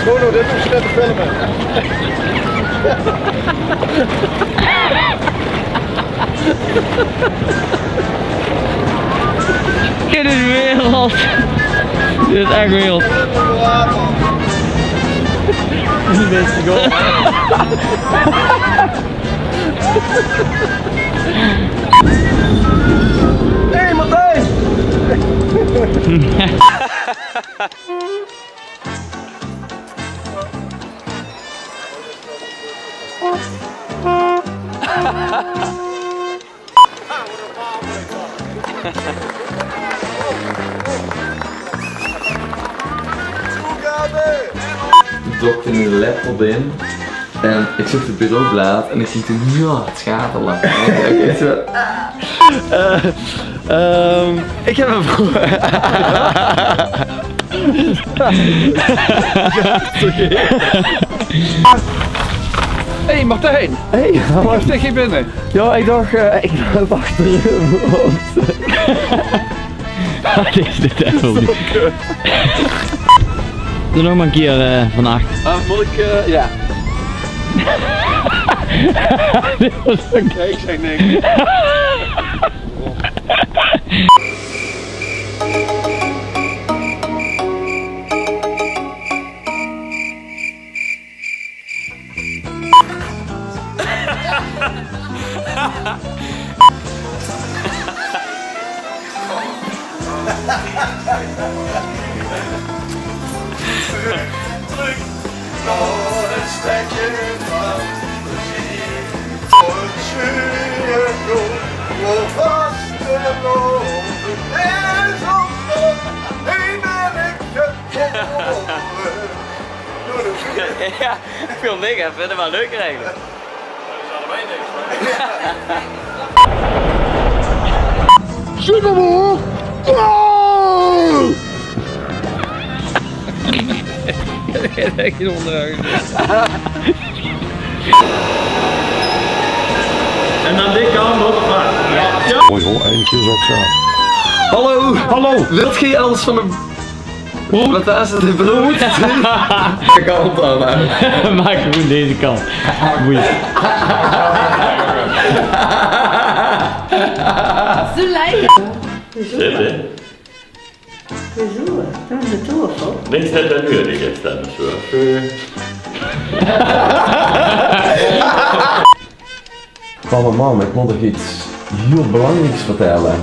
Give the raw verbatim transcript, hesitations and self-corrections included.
Gewoon door dit te filmen. Dit is wereld. Dit is echt wereld. Die mensen gewoon. Hey, Martijn! Dok in de laptop in. En ik zocht het bureaublaad en ik ging toen, ja, het schaterlak. Ik, ik, ik, eh, ehm, ik heb een vraag. Hey, Martijn. Hey, hallo. Wat zit je binnen? Ja, ik dacht, eh, ik loop achter. Dit is de duivel. Doe nog maar een keer, eh, van acht. Ah, moet ik, eh, ja. Dit was ook... Nee, ik zeg niks. Terug, terug. Nog een stukje van plezier. Voor het zwieren door, voor vast te lopen. Is ons nog, heen ben ik gekomen. Ja, ik wil niks, ik vind het wel leuker eigenlijk. Super Bowl! Wow! En aan die kant op. Ja. Mooi hoor, eentje is ook zo. Hallo. Hallo. Wilt gij alles van de... Wat was het? De brood? De kant dan, hè. Maak gewoon deze kant. Boeien. Ze lijken. Zit, hè? Zo, dan is het toch, hoor. Niks dat er nu aan de kerst aan is, hoor. Pap en mam, ik moet nog iets heel belangrijks vertellen.